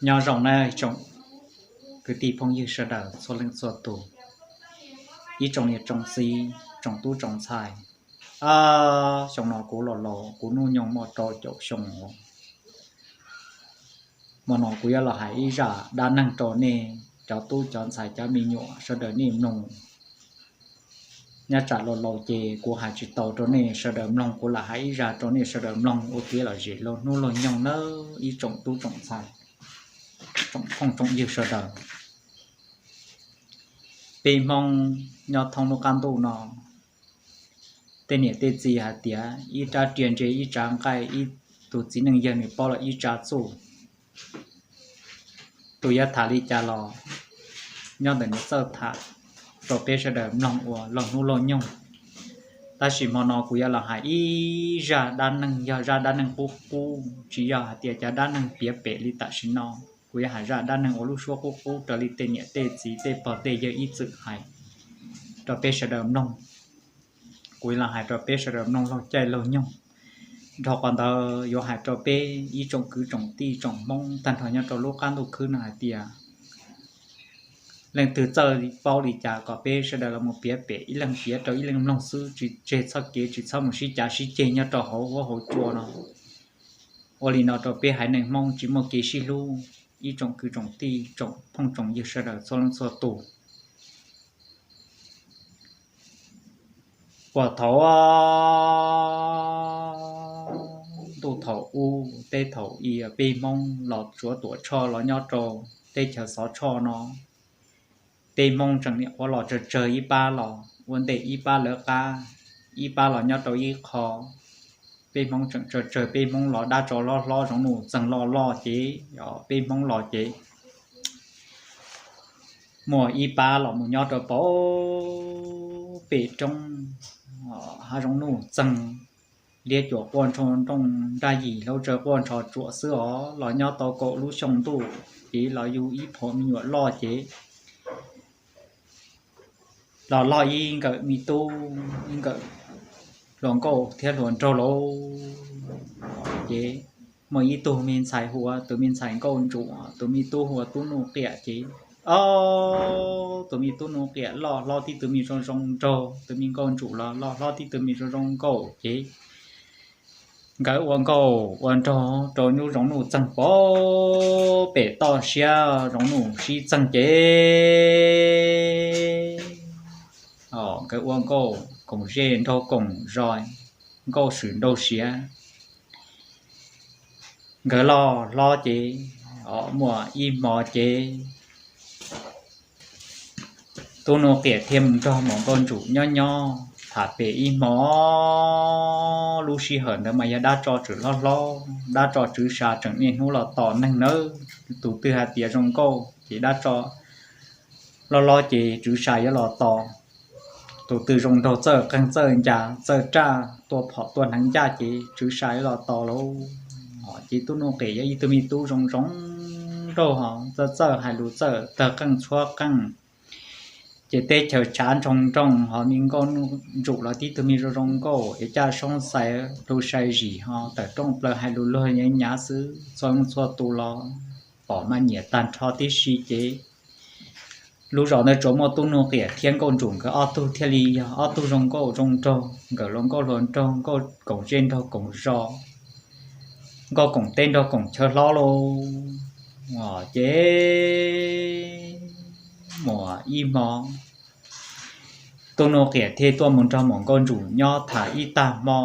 Nyob zoo nawb tsoom kwv tij phooj ywg sawv daws txhua leej txhua tus, ib tsoom niam tsoom txiv tsoom tub tsoom ntxhais. Xyoo no kuv los laus, kuv hnub nyoog muaj rau caum xyoo. Hmo no kuv yuav los hais ib zaj dab neeg rau nej cov tub cov ntxhais cov me nyuam sawv daws nej mloog. Nyob tsam laus laus ces kuv hais tsis tau rau nej sawv daws mloog, kuv lam hais ib zaj rau nej sawv daws mloog ua kev lom zem laug hnub laug nyoog nawb ib tsoom tub tsoom ntxhais, tsoom phooj tsoom ywg sawv daws. Peb Hmoob nyob thoob lub qab ntuj no, tej niam tej txiv hais tias ib rab riam ntse ib tsav nqaij, ib tug txiv neej yawg nws paub los ib tsav txuj. Tus yuav tham li cas los nyob ntawm nws txawj tham rau peb sawv daws mloog ua laug hnub laug nyoog. Tab sis hmo no kuv yuav los hais ib zaj dab neeg, yog zaj dab neeg qub qub, tsis yog hais tias cov dab neeg piav pem li tam sim no. Kuv yuav hais zaj dab neeg ua lub suab qub qub raws li tej niam tej txiv tej pog tej yawg ib txwm hais rau peb sawv daws mloog. Kuv yuav los hais rau peb sawv daws mloog laug caij laug nyoog. Dhau qhov ntawd yuav hais rau peb ib tsoom kwv tsoom tij tsoom Hmoob tag nrho nyob rau lub qab ntuj khwb no hais tias leej twg txawj paub li cas kom peb sawv daws los mus piav pem, ib leeg piav rau ib leeg mloog xwb, tsis tseg txoj kev, tsis txhob mus sib cav sib ceg nyob rau hauv huab hauv cua no. Ua li no rau peb haiv neeg Hmoob tsis muaj kev sib hlub. Ib tsoom kwv tsoom tij tsoom phooj tsoom ywg sawv daws txhua leej txhua tus, puag thaum ntuj thaum ub teb thaum i, peb Hmoob los tsuav Tuam Tshoj los nyob rau teb chaws Xov Tshoj no. Peb Hmoob tseem niam qhuav los tsawg tsawg ib pab los ua ntej ib pab lawv qab, ib pab los nyob rau ib qho. Peb Hmoob tseem tsawg tsawg, peb Hmoob los dab tsov hlob hlob zoov nuj txeeg loj loj ces peb Hmoob los ces muaj ib pab los mus nyob rau pem roob, hav zoov nuj txeeg, liab cuam quaj nroo nrooj nraj yim hlaub tsaws quaj nroo tsuam xwb os. Los nyob tau kaum lub xyoo ntuj ces los yug ib phaum me nyuam loj ces los loj ib nkawm me tub, ib nkawm hluas nkauj thiab hluas nraug lauj. Ces muaj ib tug me ntxhais hu ua tus me ntxhais Nkauj Ntsum, tus me tub hu ua Tub Nuj Qiam ces, o, tus me Tub Nuj Qiam loj hlob tib tug me zoo zoo nraug, tus me Nkauj Ntsum los loj hlob tib tug me zoo zoo nkauj ces nkawd ua nkauj ua nraug rau lub zoov nuj txeeg pem toj siab zoov nuj sib txeeg ces nkawd ua nkauj koom zej nraug koom zos, nkauj swm nraug siav. Nkawd loj hlob ces muaj ib hmo ces Tub Nuj Qiam thiaj mus nrog Maum Nkauj Ntsum nyob nyob tham pem ib hmo. Lub sij hawm ntawd mas yog dab tsov tseem hlob hlob, dab tsov tswv sa tseem niaj hnub los tos neeg nawb. Tus twg hais tias zoo nkauj ces dab tsov hlob hlob ces tswv sa yuav los tos. Tus twg zoo nraug txawj qeej txawj ncas txawj raj tua phom tua hneev ncaj ces tswv sa yuav los tos lauj. Ces Tub Nuj Qiam yog ib tug me tub zoo zoo nraug ho txawj txawj hais lus txawj tawg qeej txhuab qeej. Ces teb chaws tshav ntsoog nrooj ho me Nkauj Ntsum los tib tug me zoo zoo nkauj es caj soob xais lus sai zim ho tawm rooj plaws hais lus luag nyav nyav xwb, txhua leej txhua tus los pom mas nyiam tag nrho tib si ces lub zos ntawd tsuas muaj Tub Nuj Qiam thiab Nkauj Ntsum nkawd ob tug thiaj li yog ob tug zoo nkauj zoo nraug, nkawd hluas nkauj hluas nraug, nkauj koom zej nraug koom zos, nkauj koom teb nraug koom chaw hlob lauj. Ces muaj ib hmo Tub Nuj Qiam thiaj tuaj mus nrog Maum Nkauj Ntsum nyob tham ib tag hmo.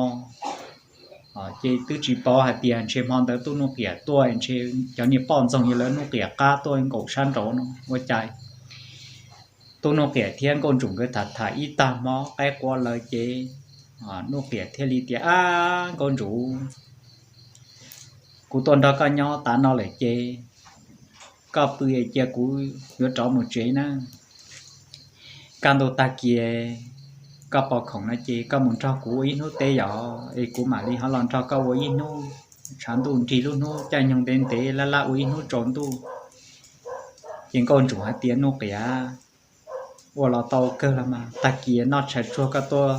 Ces twb tsis paub hais tias ntshe hmo ntawd Tub Nuj Qiam tuaj ntshe cov niag poj ntxoog yog lawv Nuj Qiam qab tuaj nkaum sab nraud no ua cas Tub Nuj Qiam thiab Nkauj Ntsum nkawd tham tham ib tag hmo qaib qua lawm ces Nuj Qiam thiaj li tias, Ab Nkauj Ntsum, kuv tuaj nrog koj nyob tas no lawm ces koj pw cia kuv yuav rov mus tsev na. Kaj ntug tag kis koj pom khoom no ces koj mus nrog kuv ua ib hnub teb yom, es kuv mam li ho los nrog koj ua ib hnub. Tshav ntuj nrig lub hnub caij nyoog ntev ntev laj laj ua ib hnub tsaus ntuj. Ces Nkauj Ntsum hais tias, Nuj Qiam, ua los tau kawg los mas, tag kis noj tshais tsuag koj tuaj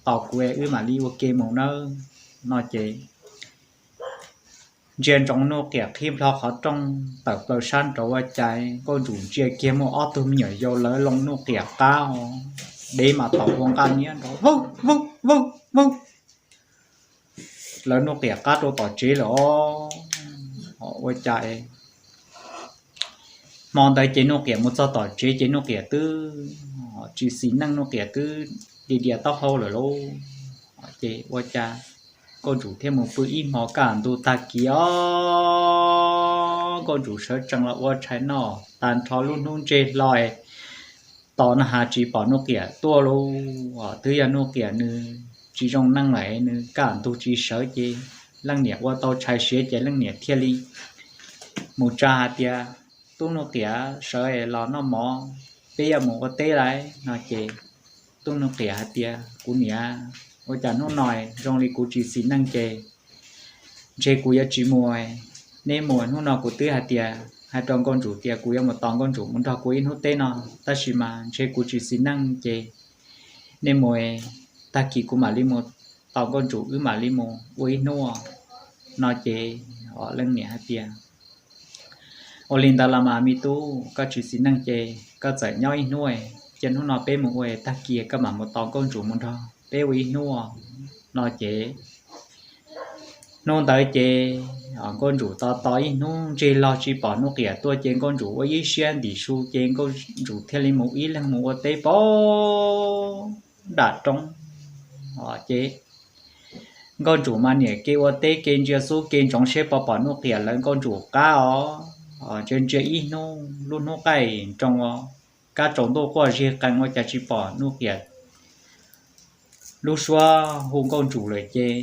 tos kuv es wb mam li ua ke mus nawb. No ces ntsia ntsoov Nuj Qiam qhib nplho qhov rooj tawm plaws sab nraud ua cas Nkauj Ntsum ntsia kiag muaj ob tug me nyuam yaus lawv loo Nuj Qiam qab os, dev mas tom ua nqaj niab nrov vawg vawg vawg vawg, lawv Nuj Qiam qab rau tom tsev lawm os. Ua cas hmo ntawd ces Nuj Qiam mus txog tom tsev ces Nuj Qiam twb tsis xis neej, Nuj Qiam twb dias dias taub hau lawm lauj. Ces ua cas Nkauj Ntsum thiaj mus pw ib hmo kaj ntug tag kis os, Nkauj Ntsum sawv tsees los ua tshais noj tag nrho lub hnub ntsej hlo tos na has tsis pom Nuj Qiam tuaj lauj. Twb yog Nuj Qiam nws tsis zoo neej lawm, nws kaj ntug tsis sawv ces leej niam ua tau tshais siav ces leej niam thiaj li mus tsa hais tias, Tub Nuj Qiam, sawv los noj mov, peb yuav mus ua teb lawm no ces Tub Nuj Qiam hais tias, Kuv niam, ua cas hnub no zoo li kuv tsis xis neej ces ntshe kuv yuav tsis mus. Neb mus, hnub no kuv twb hais tias, hais rau Nkauj Ntsum tias kuv yuav mus tos Nkauj Ntsum mus nrog kuv ib hnub teb no, tab sis mas ntshe kuv tsis xis neej ces nej mus, tag kis kuv mam li mus tos Nkauj Ntsum, wb mam li mus ua ib hnub no ces leej niam hais tias, Ua li ntawd los mas me tub, koj tsis xis neej ces koj txawm nyob ib hnub, cia hnub no peb mus ua, tag kis koj mam mus tos Nkauj Ntsum mus nrog peb ua ib hnub no ces hnub ntawd ces Nkauj Ntsum tos tos ib hnub ntsej hlo tsis pom Nuj Qiam tuaj ces Nkauj Ntsum ua ib siab ntim su ces Nkauj Ntsum thiaj li mus ib leeg mus ua teb pem nram roob ces Nkauj Ntsum mas niam kev ua teb kev ntsia xub kev ntsoov seb puas pom Nuj Qiam lawv Nkauj Ntsum qab os. Ntsia ntsia ib hnub, lub hnub qaij nroos os, kab tsaus ntuj quaj zig qees ua cas tsis pom Nuj Qiam lub suab hu Nkauj Ntsum lawm ces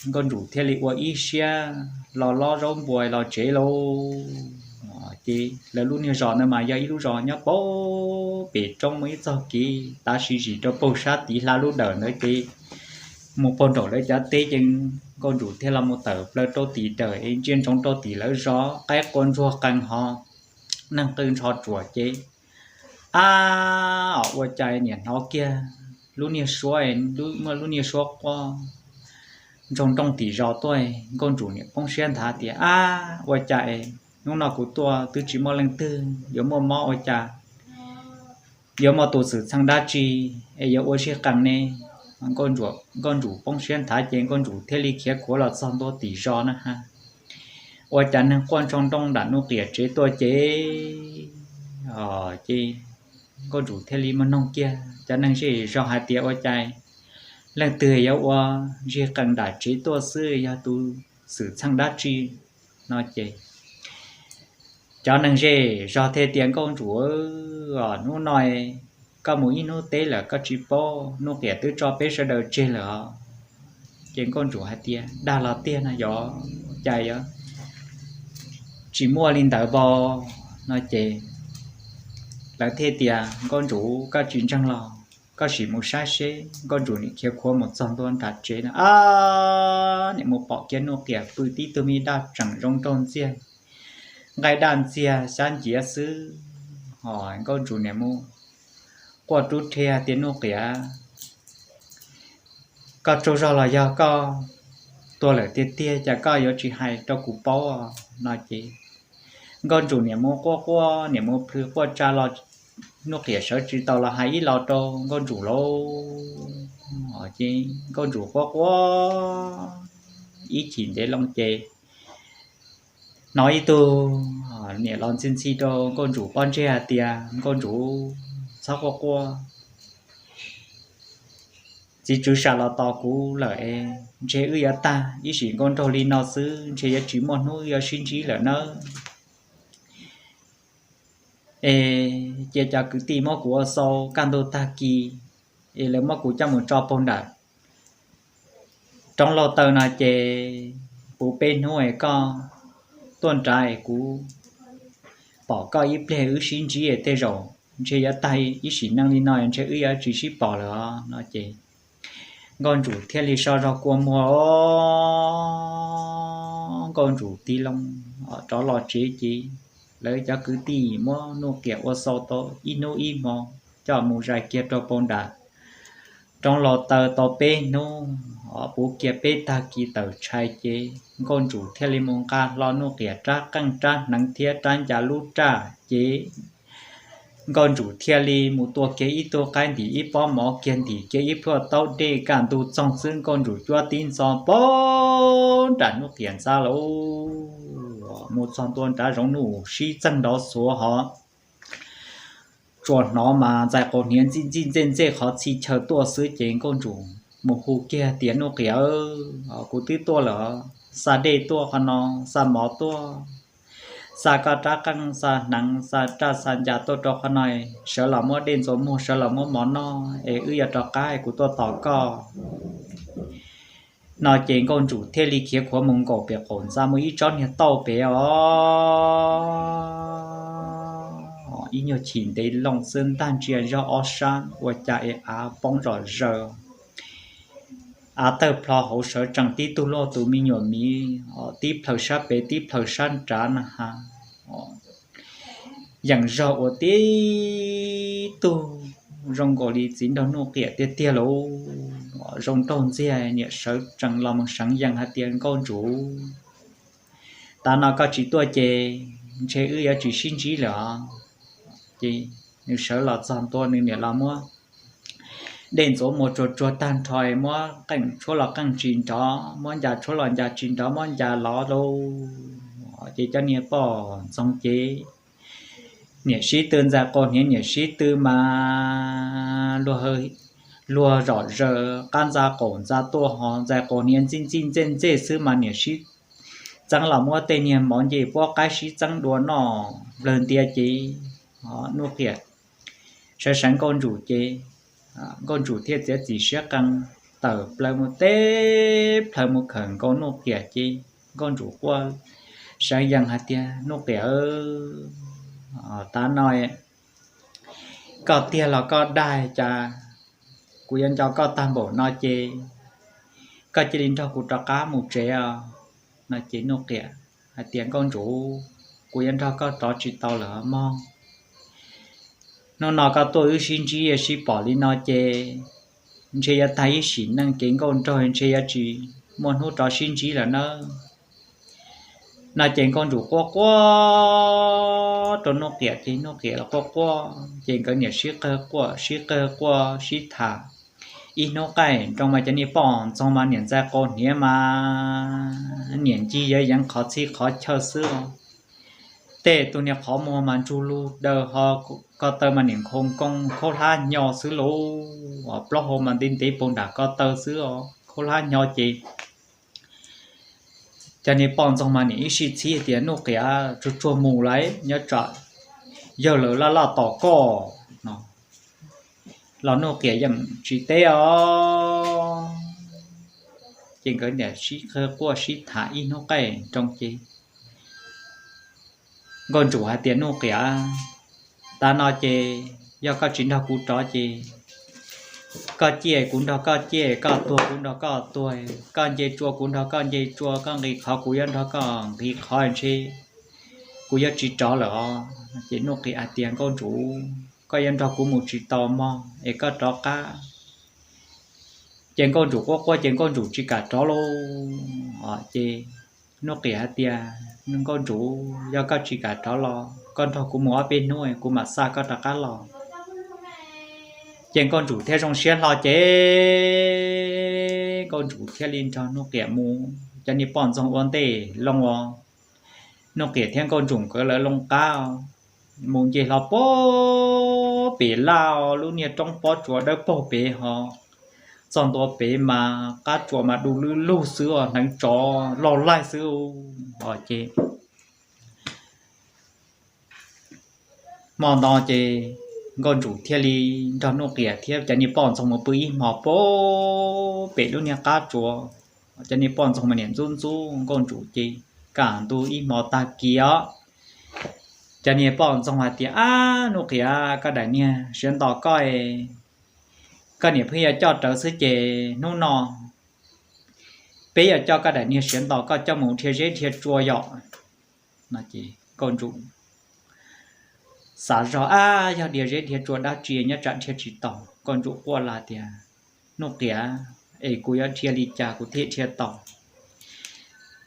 Nkauj Ntsum thiaj li ua ib siab los lob zaub npua los tsev lauj. Ces lawv lub niag zos ntawd mas yog ib lub zos nyob pem roob, muaj ib txoj kev tav si zis rau puag sab tid hla lub dawm ntawd ces mus puag nraum lawv cov teb ces Nkauj Ntsum thiaj los mus tawm plaws rau tim dawm es ntsia ntsoov rau tim lawv zos qaib qua ntsuag qees hos neeg qw ntsho ruam ces ab, ua cas niam hnov kiag lub niag suab, muaj lub niag suab quaj ntsoog nrooj tim zos tuaj. Nkauj Ntsum niam poob siab nthav tias, Ab, ua cas es hnub no kuv tuaj twb tsis muaj leej twg, yuav muaj mob ua cas, yuav muaj tus xwm txheej dab tsi es yuav ua sib qees ne? Nkauj Ntsum poob siab nthav ces Nkauj Ntsum thiaj li khiav khuav los txog ntua tim zos na ha. Ua cas neeg quaj ntsoog nrooj nram Nuj Qiam tsev tuaj ces, ces Nkauj Ntsum thiaj li mus noog kiag cov neeg zej zos hais tias, Ua cas leej twg yuav ua sib qees nram tsev tuaj xwb, yog tus xwm txheej dab tsi no ces cov neeg zej zos thiaj tias, Nkauj Ntsum, hnub no koj mus ib hnub teb lawm koj tsis paub, Nuj Qiam twb tso peb sawv daws tseg lawm os. Ces Nkauj Ntsum hais tias, Dag los tiag no, yog cas yuav tsis muaj li ntawd pab no ces lawv thiaj tias, Nkauj Ntsum, koj tsis ntseeg los koj sim mus saib seb. Nkauj Ntsum nim khiav khuav mus txog ntua nram tsev no, ab, nim mus pom kiag Nuj Qiam pw tib tug me daj tseem zoo nraug ntxiag, nqaij daj ntxiag xyab nciav xwb. Hos Nkauj Ntsum nim mus quaj rub rhe tias, Nuj Qiam, koj tsaug zog los yog koj tuag lawm tiag tiag, cas koj yuav tsis hais rau kuv paub no ces Nkauj Ntsum nim mus quaj quaj, nim mus plhws quaj tsa los Nuj Qiam sawv tsis tau los hais ib los rau Nkauj Ntsum lauj. Ces Nkauj Ntsum quaj quaj ib chim ntev loo ces hnov ib tug niam los ntxhi ntxhi rau Nkauj Ntsum pob ntseg hais tias, Nkauj Ntsum, txhob quaj quaj, txiv tswv sam los tos kuv lawm es ntshe wb yuav tag ib sim nkauj nraug li no xwb, ntshe yuav tsis muaj hnub wb yuav sib ntsib lawm nawb. Es cia cov kwv tij muab kuv ua xau kaj ntug tag kis es lawv muab kuv coj mus tso puag nram roob lauj taw no ces puv peb hnub es koj tuaj nrad es kuv pom koj ib pliag wb sib ntsib es tej zaum ntshe yuav tag ib sim neej li no ntshe wb yuav tsis sib pom lawm os no ces Nkauj Ntsum thiaj li so zog kua muag os, Nkauj Ntsum tig loo rov los tsev ces lawv cov kwv tij muab Nuj Qiam ua xau tau ib hnub ib hmo coj mus zais kiag rau puag nram roob los taw tau peb hnub, puv kiag peb tag kis tawm tshais ces Nkauj Ntsum thiaj li mus nqa hlo Nuj Qiam rab qeej rab hneev thiab rab ncas lub raj ces Nkauj Ntsum thiaj li mus tua kiag ib tug qaib ntim ib pob mov kiag ntim kiag ib pluag taub dej kaj ntug txoog xwb Nkauj Ntsum cuab tib ntxo poob nram Nuj Qiam ntxab lauj. Mus txog ntua nrad zoov nuj sib txeeg nrov xuav hov tsuas hnov mas ntxais qaus hniav ntxij ntxij ntxej ntxej qhov txhia chaw tuaj xwb ces Nkauj Ntsum mus hu kiag tias Nuj Qiam, kuv twb tuaj lawm, xa dej tuaj qhov no, xa mov tuaj, xa koj rab qeej xa hneev xa raj xa ncas tuaj rau qhov no, sawv los muab dej ntxuav muag sawv los muab mov noj es wb yuav rov qab kuv tuaj tos koj. No ces Nkauj Ntsum thiaj li khiav khuav mus nkaum pem qaum ntxa mus ib tsob niag tauj pem os, ib nyuag chim ntev loo xwb ntag ntsia zog ob sab ua cas es av poob zom zaws, av tawg plho hauv sawv tsees tib tug luaj tus me nyuam miv tib plhaws sab pem tib plhaws sab nrad na has, yeem zog ua tib tug zoo nkaus li txiv nraug Nuj Qiam tiag tiag lauj. Zoo nraug ntxiag niam sawv tsees los mus seev yees hais tias Nkauj Ntsum, tav no koj tsis tuaj ces ntshe wb yuav tsis sib ntsib lawm os. Ces nws sawv los txog ntua nws niam los muab dej ntxuav muag tsuag tsuag tag nrho, muab qeej tshuab los qeej tsis nrov, muab ncas tshuab los ncas tsis nrov, muab ncas lov lauj. Ces cov niag poj ntxoog ces niam sib tw ntxais qaus hniav niam sib tw mas luag zom zaws qab ntxa qaum ntxa tuaj ho ntxais qaus hniav ntxij ntxij ntxej ntxej xwb mas niam sib txeeb los muab tej niag mov ncej puab qaib sib txeeb dua noj nplawg ntia ces Nuj Qiam sawv seev Nkauj Ntsum ces Nkauj Ntsum thiaj txiav txim siab qee tawm plaws mus teb plaws mus khawm nkaus Nuj Qiam ces Nkauj Ntsum quaj seev yees hais tias Nuj Qiam, tav no koj tiag los koj dag cas kuv yuav nco koj tag npaum no ces koj cia li nrog kuv rov qab mus tsev os. No ces Nuj Qiam hais tias Nkauj Ntsum, kuv yuav nrog koj rov tsis tau lawm mog. Hnub no koj tuaj wb sib ntsib sib pom li no ces ntshe yuav tag ib sim neej kev nkauj nraug ntshe yuav tsis muaj hnub rov sib ntsib lawm nawb. No ces Nkauj Ntsum quaj quaj rau Nuj Qiam ces Nuj Qiam los quaj quaj ces nkawd niam sib qawg quaj sib qawg quaj sib tham. Ib hnub qaij nroos mas cov niag poj ntxoog mas niam ntxais qaus hniav mas niam ncig yawv yeev qhov txhia qhov chaw xwb os. Tej tus niag qhov muag mas ntsug lug daws ho ko taw mas niam nkhaus nkoos khaub hlab hnyo xwb lauj. Plaub hau mas ntev ntev puag nram ko taw xwb os, khaub hlab hnyo ces cov niag poj ntxoog mas niam ib sij txhib tias Nuj Qiam, tsuag tsuag mus lauj, nyob tsam yawg lawv laj laj tos koj no. Los Nuj Qiam yeej tsis teb os. Ces nkawd niam sib qawg quaj sib tham ib hnub qaij nroos ces Nkauj Ntsum hais tias Nuj Qiam, tav no ces yog koj tsis nrog kuv rov ces koj ciaj kuv nrog koj ciaj, koj tuag kuv nrog koj tuag, koj nce tsua kuv nrog koj nce tsua, koj nqis qhov kuv yuav nrog koj nqis qhov ntshe kuv yuav tsis rov lawm os. Ces Nuj Qiam hais tias Nkauj Ntsum, koj yuav nrog kuv mus tsis tau mog es koj rov qab. Ces Nkauj Ntsum quaj quaj ces Nkauj Ntsum tsis kam rov lauj. Ces Nuj Qiam hais tias Nkauj Ntsum, yog koj tsis kam rov los koj nrog kuv mus ob peb hnub kuv mam xa koj rov qab los. Ces Nkauj Ntsum thiaj zoo siab hlo ces Nkauj Ntsum thiaj li nrog Nuj Qiam mus, cov niag poj ntxoog ua ntej loo os. Nuj Qiam thiab Nkauj Ntsum nkawd lawv loo qab mus nce hlo puag pem laj lub niag roob pob tsuas dawb paug pem ho txog ntua pem mas qab tsuas mas du lwb lug xwb os, hneev tsov loj laij xwb os. Ces hmo no ces Nkauj Ntsum thiaj li nrog Nuj Qiam thiab cov niag poj ntxoog mus pw ib hmo puag pem lub niag qab tsuas. Cov niag poj ntxoog mas niam ntxub ntxub Nkauj Ntsum ces kaj ntug ib hmo tag kis os, cov niag poj ntxoog hais tias, Ab Nuj Qiam, koj daim niag siav ntos koj, koj niam pheej yuav coj rawv xwb ces hnub no peb yuav coj koj daim niag siav ntos koj coj mus dhia zeb dhia tsua yom. Nkauj Ntsum xav zog, Ab, yog dhia zeb dhia tsua dab tsi nyob tsam dhia tsis tau. Nkauj Ntsum quaj los tias, Nuj Qiam, es kuv yuav dhia li cas kuv thiaj dhia tau?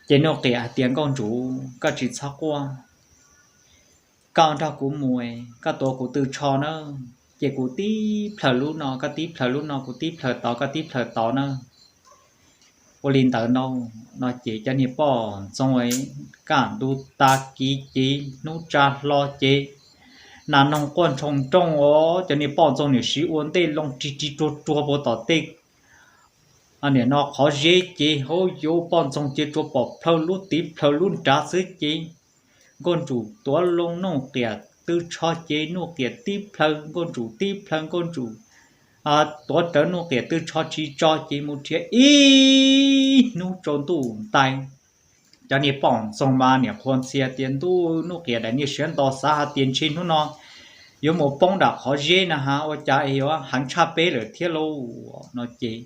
Ces Nuj Qiam hais tias, Nkauj Ntsum, koj tsis txhob quaj, koj nrog kuv mus, koj tuav kuv tw tsho na, ces kuv tib plhaws lub no, koj tib plhaws lub no, kuv tib plhaws tod, koj tib plhaws tod na. Ua li ntawd no, no ces cov niag poj ntxoog kaj ntug tag kis ces hnub tsa hlo ces nas noog quaj nroo nrooj os, cov niag poj ntxoog nim siv ua ntej loo rig rig ruag ruag puag tom tej nim no qhov zeb ces hauv yuav poj ntxoog ces tsuas pom plhaw lub tiv plhaw lub nrad xwb ces Nkauj Ntsum tuav loo Nuj Qiam tw tsho ces Nuj Qiam tib plhaw, Nkauj Ntsum tib plhaw, Nkauj Ntsum tuav rawv Nuj Qiam tw tsho tsis tso ces mus nrhiav ib hnub tsaus ntuj ntais. Cov niag poj ntxoog mas nim qhuas ntxhias tias, Ntuj, Nuj Qiam daim niag siav nto xav hais tias ntshe hnub no yuav mus poob nram qhov zeb na has, ua cas yuav heev tshaj peb lawm thiab lauj, no ces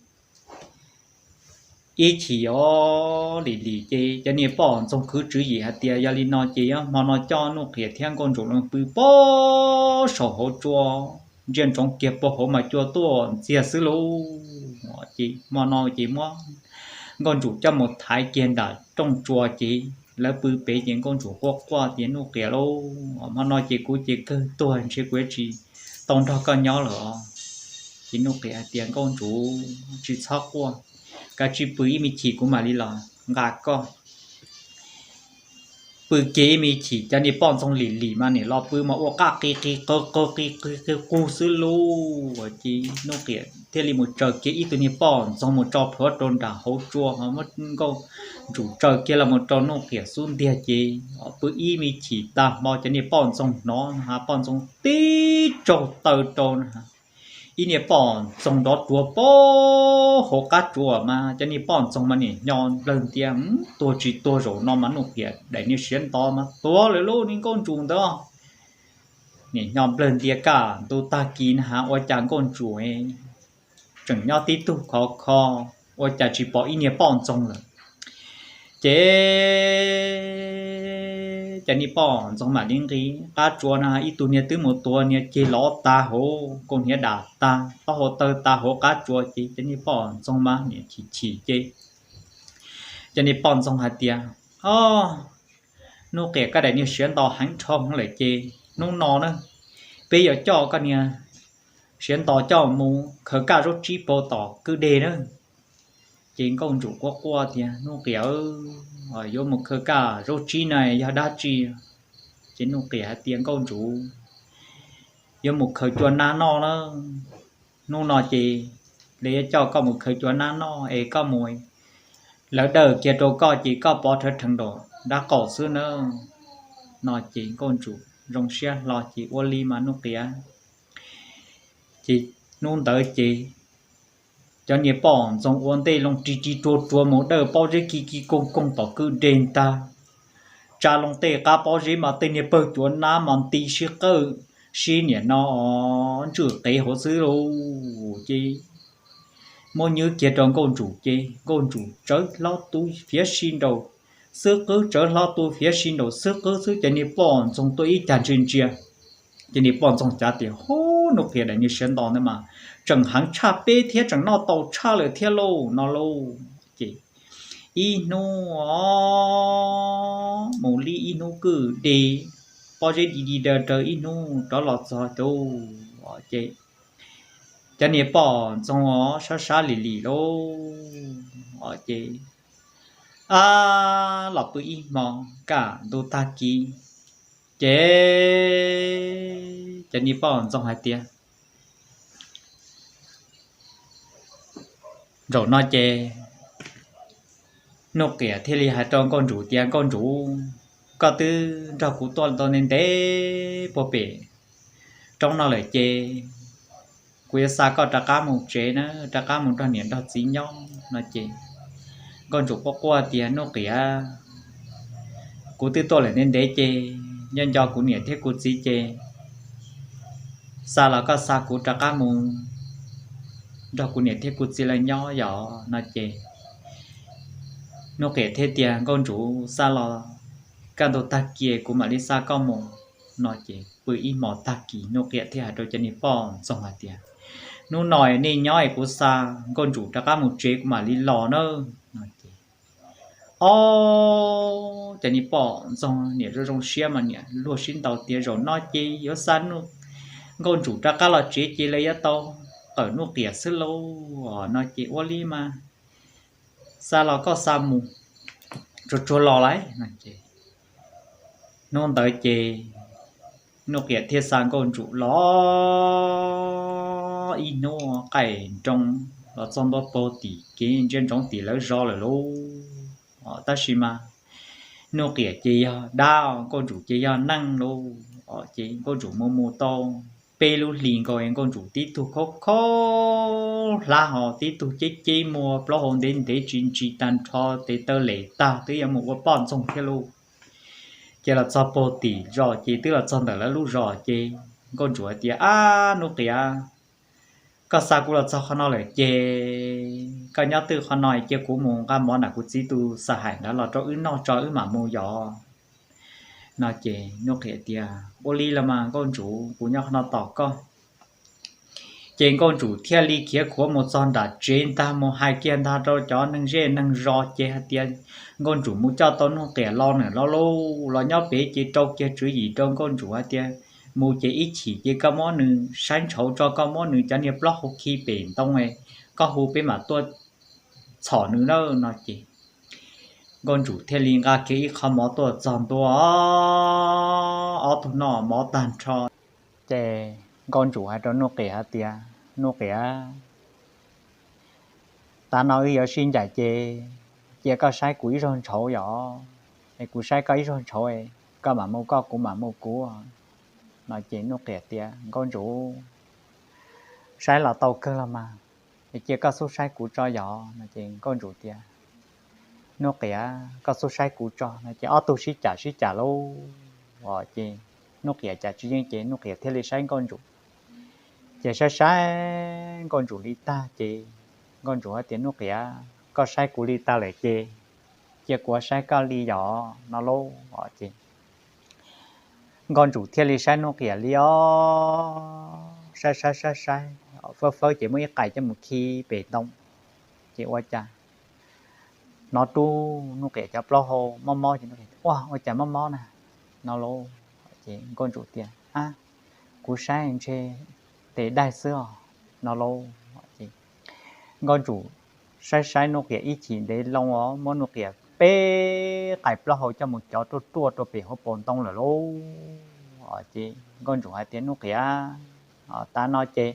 ib chim os lim lim ces cov niag poj ntxoog khwv tswv yim hais tias yog li no ces hmo no coj Nuj Qiam thiab Nkauj Ntsum los pw puag saum hauv tsua, ntsia ntsoov kiag puag hauv mas cua tuaj ntxiag xwb lauj. Ces hmo no ces muab Nkauj Ntsum coj mus thaiv kiag nram rooj tsua ces lawv pw pem ces Nkauj Ntsum quaj quaj tias, Nuj Qiam lauj, hmo no ces kuv ces kawg tuag ntshe kuv yuav tsis tau nrog koj nyob lawm os. Ces Nuj Qiam hais tias, Nkauj Ntsum, tsis txhob quaj, kav tsij pw ib me chim kuv mam li los nqa koj. Pw kiag ib me chim cov niag poj ntxoog lim lim mas nim los pw mas ua qaj qi qi qw qw qi qi qi qug xwb lauj. Ces Nuj Qiam thiaj li mus tsaws kiag ib tug niag poj ntxoog mus tso plhuav rau nram hauv tsua, muab Nkauj Ntsum tsaws kiag los mus rau Nuj Qiam xub ntiag ces pw ib me chim tag hmo cov niag poj ntxoog hnov na has, poj ntxoog tib tsaug taw rau na has, ib niag poj ntxoog nrov ruag puag hauv qab tsuas mas cov niag poj ntxoog mas nim hnyo nplawg ntias, tuag tsis tuag zaum no mas Nuj Qiam daim niag siav nto mas tuag lawm lauj, niag Nkauj Ntsum ntawd nim hnyo nplawg ntias kaj ntug tag kis na has, ua cas Nkauj Ntsum tseem nyob tib tug khov kho, ua cas tsis pom ib niag poj ntxoog lawm. Ces cov niag poj ntxoog mam li nqis qab tsua na, ib tug niag twb mus tuav niag ceg lov tag hauv kaus hniav dam tag, taub hau tawg tag hauv qab tsua ces cov niag poj ntxoog mas nim chim chim ces cov niag poj ntxoog hais tias, O, Nuj Qiam, koj daim niag siav nto heev dhau lawm ces hnub no na peb yuav coj koj niag siav nto coj mus khaws kaj zaub tsib puag tom kwj deg na. Ces Nkauj Ntsum quaj quaj tias, Nuj Qiam, yuav mus khaws kaj zaub tsib na yog dab tsi? Ces Nuj Qiam hais tias, Nkauj Ntsum, yuav mus khaws cua nab noj na. Hnub no ces lawv yuav coj koj mus khaws cua nab noj es koj mus, lawv dawj kiag rau koj ces koj pov rhawv rheev nraum nraub qaum xwb na. No ces Nkauj Ntsum zoo siab hlo ces ua li mas Nuj Qiam. Ces hnub ntawd ces cov niag poj ntxoog ua ntej loo ris ris ruag ruag mus dawj pob zeb ki ki koog koog tom kwj deg ntag. Tsa loo tej qab pob zeb mas tej niag pawg cuav nab mas nti sib qawj sib niam no ntswj qev hauv xwb lauj. Ces muab nywb kiag rau Nkauj Ntsum ces Nkauj Ntsum tsawv hlob tu fiav si nraum xwb qwb, tsawv hlob tu fiav si nraum xwb qwb xwb, ces niag poj ntxoog tuaj ib cag ntsia ntsia. Ces niag poj ntxoog cav tias, Hub, Nuj Qiam daim niag siav nto ntawd mas tseem heev tshaj peb thiab, tseem noj tau tshaj lawm thiab lauj no lauj. Ces ib hnub mus li ib hnub kwj deg, pob zeb di di daws daws ib hnub rov los txog tub, ces cov niag poj ntxoog sab sab lim lim lauj. Ces ab los pw ib hmo kaj ntug tag kis, ces cov niag poj ntxoog hais tias, Zaum no ces Nuj Qiam thiaj li hais rau Nkauj Ntsum tias, Nkauj Ntsum, koj twb nrog kuv tuaj tau ntev ntev puag pem roob no lawm ces kuv yuav xa koj rov qab mus tsev na, rov qab mus nrog niam nrog txiv nyob no. Ces Nkauj Ntsum quaj quaj tias, Nuj Qiam, kuv twb tuaj lawm ntev ntev ces nco nco kuv niam thiab kuv txiv ces xa los koj xa kuv rov qab mus nrog kuv niam thiab kuv txiv lawv nyob yom no. Ces Nuj Qiam thiaj tias, Nkauj Ntsum, xa los kaj ntug tag kis kuv mam li xa koj mus no. Ces pw ib hmos tag kis Nuj Qiam thiaj hais rau cov niag poj ntxoog hais tias, hnub no nej nyob es kuv xa Nkauj Ntsum rov qab mus tsev kuv mam li los na. No ces, ob, cas niag poj ntxoog niam zoo zoo siab mas niam luag sib ntaus tias zaum no ces yuav xa Nkauj Ntsum rov qab los tsev ces lawv yuav tau qawm Nuj Qiam xwb lauj. No ces ua li mas xa los koj xa mus, tsuag tsuag los lauj. No ces hnub ntawd ces Nuj Qiam thiaj xa Nkauj Ntsum los ib hnub qaij nroo los txog ntua puag tim kev ntsia ntsoov tim lawv zos lawm lauj. Tab sis mas Nuj Qiam ces yog dab, Nkauj Ntsum ces yog neeg lauj. Ces Nkauj Ntsum mus mus tau peb lub hlis nkaus es Nkauj Ntsum tib tug khaub khaub hlab hos tib tug ceb ceb muag plaub hau ntev ntev tsis ntsis tag nrho tes taw lem tag twb yuav mus ua poj ntxoog thiab lauj. Ces los txog puag tim zos ces twb los txog ntawm lawv lub zos ces Nkauj Ntsum hais tias, Ab Nuj Qiam, koj xa kuv los txog qhov no lawm ces koj nyob twj qhov no cia kuv mus nqa mov nram kuv txiv tus xa hais ntawd los rau wb noj tso wb mam mus yom. No ces Nuj Qiam tias, Ua li los mas Nkauj Ntsum, kuv nyob qhov no tos koj. Ces Nkauj Ntsum thiaj li khiav khuav mus txog nram tsev ntag mus hais kiag ntag rau cov neeg zej neeg zos ces hais tias Nkauj Ntsum mus coj tau Nuj Qiam los nws los lauj, los nyob pem ces rau kiag tswv yim rau Nkauj Ntsum hais tias mus ces ib chim ces koj muab nws saib ntshauv tso, koj muab nws cov niag plaub hau khi pem ntoo, koj hu peb mam tuaj txhom nws na. No ces Nkauj Ntsum thiaj li nqa kiag ib qho mov tuaj txog ntua ob tug noj mov tag nrho. Ces Nkauj Ntsum hais rau Nuj Qiam hais tias, Nuj Qiam, tav no wb yuav sib ncaim ces cia koj saib kuv ib zaug ntshauv yom, es kuv saib koj ib zaug ntshauv, koj mam mus koj kuv mam mus kuv. No ces Nuj Qiam tias, Nkauj Ntsum, saib los tau kawg los mas, es cia koj xub saib kuv tso yom. No ces Nkauj Ntsum tias, Nuj Qiam, koj xub saib kuv tso. No ces ob tug sib cam sib cam lauj. Ces Nuj Qiam cam tsis yeej ces Nuj Qiam thiaj li saib Nkauj Ntsum. Ces saib saib Nkauj Ntsum li tag ces Nkauj Ntsum hais tias, Nuj Qiam, koj saib kuv li tag lawm ces cia kuv saib koj li yom. No lauj. Ces Nkauj Ntsum thiaj li saib Nuj Qiam li os, saib saib saib saib, fawb fawb ces muab ib qais coj mus khi pem ntoo. Ces ua cas hnov rub Nuj Qiam cov plaub hau mob mob ces, Ua, ua cas mob mob na? No lauj. Ces Nkauj Ntsum tias, Ab, kuv saib ntshe tes daig xwb os. No lauj. Ces Nkauj Ntsum saib saib Nuj Qiam ib chim ntev loo os, muab Nuj Qiam peb qais plaub hau coj mus cov ruaj ruaj rau pem hauv paus ntoo lawm lauj. Ces Nkauj Ntsum hais tias, Nuj Qiam, tav no ces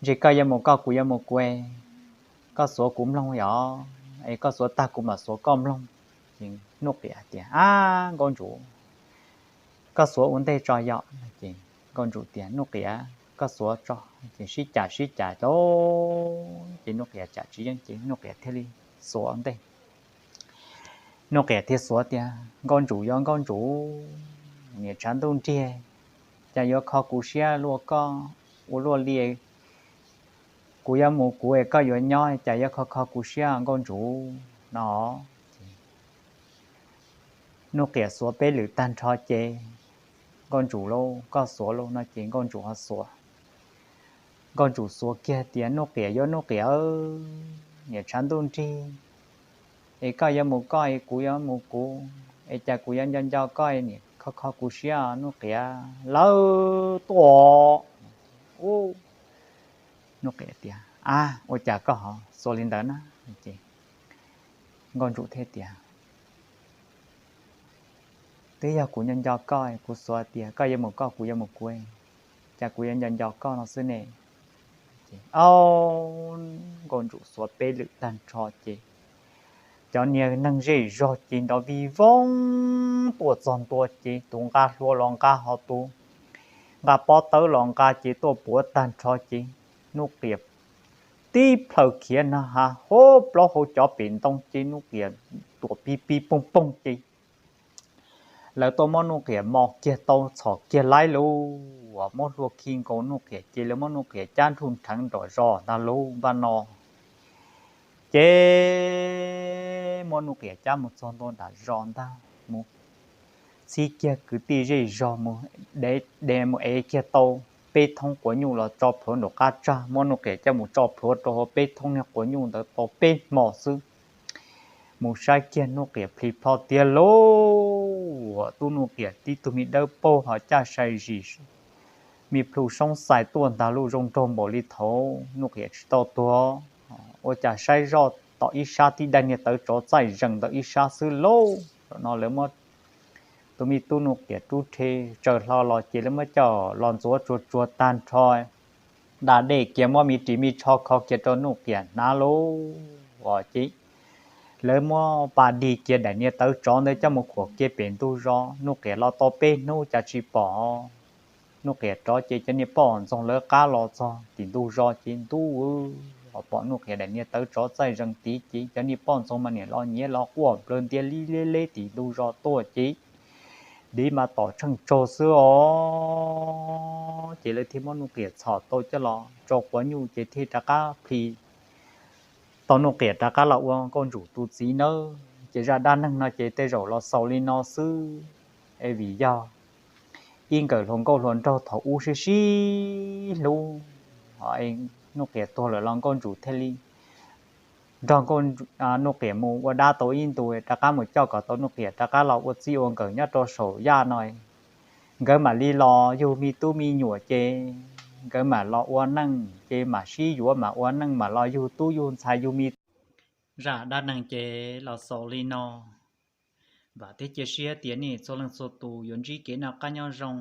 ntshe koj yuav mus koj kuv yuav mus kuv, koj xuav kuv mloog yom, es koj xuav tag kuv mam xuav koj mloog. Ces Nuj Qiam hais tias, Ab Nkauj Ntsum, koj xuav ua ntej tso yom. Ces Nkauj Ntsum tias, Nuj Qiam, koj xuav tso. Ces sib cam sib cam lauj, ces Nuj Qiam cam tsis yeej ces Nuj Qiam thiaj li xuav ua ntej. Nuj Qiam thiaj xuav tias, Nkauj Ntsum yog Nkauj Ntsum, niam tshav ntuj nrig, cas yuav kho kuv siab luaj koj ua luaj li, kuv yuav mus kuv es koj yuav nyob, cas yuav kho kho kuv siab Nkauj Ntsum no. Nuj Qiam xuav peb lwm tag nrho ces, Nkauj Ntsum lauj, koj xuav lauj. No ces Nkauj Ntsum ho xuav. Nkauj Ntsum xuav kiag tias, Nuj Qiam yog Nuj Qiam, niam tshav ntuj nrig, es koj yuav mus koj es kuv yuav mus kuv, es cas kuv yuav nco nco koj es niam kho kho kuv siab Nuj Qiam lawm tuaj. Nuj Qiam tias, Ab, ua cas koj ho xuav li ntawd na? Ces Nkauj Ntsum thiaj tias, Twb yog kuv nco nco koj, kuv xuav tias koj yuav mus koj kuv yuav mus kuv, cas kuv yuav nco nco koj no xwb ne. Ces, au, Nkauj Ntsum xuav peb lwm tag nrho ces cov niag neeg zej zog ces nrov vij voog tuaj txog ntua ces tus nqa hlua los nqa hos tus nqa pob tawb los nqa ces tuaj puav tag nrho ces Nuj Qiam tib plhaw khiav nag hav hub plaub hau cov pem ntoo ces Nuj Qiam tuam pib pib poog poog ces lawv tuaj muab Nuj Qiam mos kiag tau txhom kiag laib lauj, muab hlua khi nkaus Nuj Qiam ces lawv muab Nuj Qiam cab nruj nrheev nram zos ntag lauj npaj no. Ces muab Nuj Qiam cab mus txog ntua nram zos ntag mus txhib kiag kwv tij zej zog mus de mus ev kiag tau peb thoob quav nyuj los tso plhuav nraum qab tsag, muab Nuj Qias coj mus tso plhuav rau hauv peb thoob niag quav nyuj ntawd tau peb hmo xwb. Mus saib kiag Nuj Qias plhis plho tiag lauj, tub Nuj Qias tib tug me dawb paug ho caj sai zis, me plhu soob xais tuaj ntag lauj, zoo nraug npaum li thaud Nuj Qias tsis tau tuag. Ua cas saib zoj tom ib sab tib daim niag tawv tsov txaij zees ntawm ib sab xwb lauj. Zaum no lawv muab tus me tub Nuj Qias rub rhe tsaws hlo los ces lawv muab coj los ntxuav tsuag tsuag tag nrho, da dej kiag muab me ris me tsho kho kiag rau Nuj Qias hnav lauj. Ces lawv muab pas dig kiag daim niag tawv tsov ntawd coj mus khuam kiag pem ntug zos. Nuj Qias los tau peb hnub cas tsis pom. Nuj Qias rov ces cov niag poj ntxoog lawv qab los txog tim ntug zos ces ntuj, pom Nuj Qias daim niag tawv tsov txaij zees tid ces cov niag poj ntxoog mas niam los nyiav los quaj nplawg ntias li leb leb tim ntug zos tuaj ces div mas tom tsheej tsaug xwb os. Ces lawv thiaj muab Nuj Qias txhom tau coj los tso quav nyuj ces thiaj rov qab plhis tau Nuj Qias rov qab los ua nkauj ntsum tus txiv nawb. Ces zaj dab neeg no ces tej zaum los xaus li no xwb. Es vim yog ib nkawm hluas nkauj hluas nraug thaum ub sib sib hlub, Nuj Qias tuag lawm los nkauj ntsum thiaj li nrog Nuj Qias mus ua dab tau ib ntus rov qab mus coj kom tau Nuj Qias rov qab los ua txij ua nkawm nyob rau saum yaj no. Nkawd mam li los yug me tub me nyuam ces nkawd mam los ua neej ces mam sib yuav mam ua neej mam los yug tub yug ntxhais yug me. Zaj dab neeg ces los xaus li no. Vam thiab cia siab tias nej txhua leej txhua tus yuav ntsib kev noj qab nyob zoo.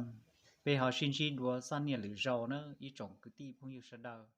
Peb ho sib ntsib dua txog niaj lwm zaus na ib tsoom kwv tij phooj ywg sawv daws.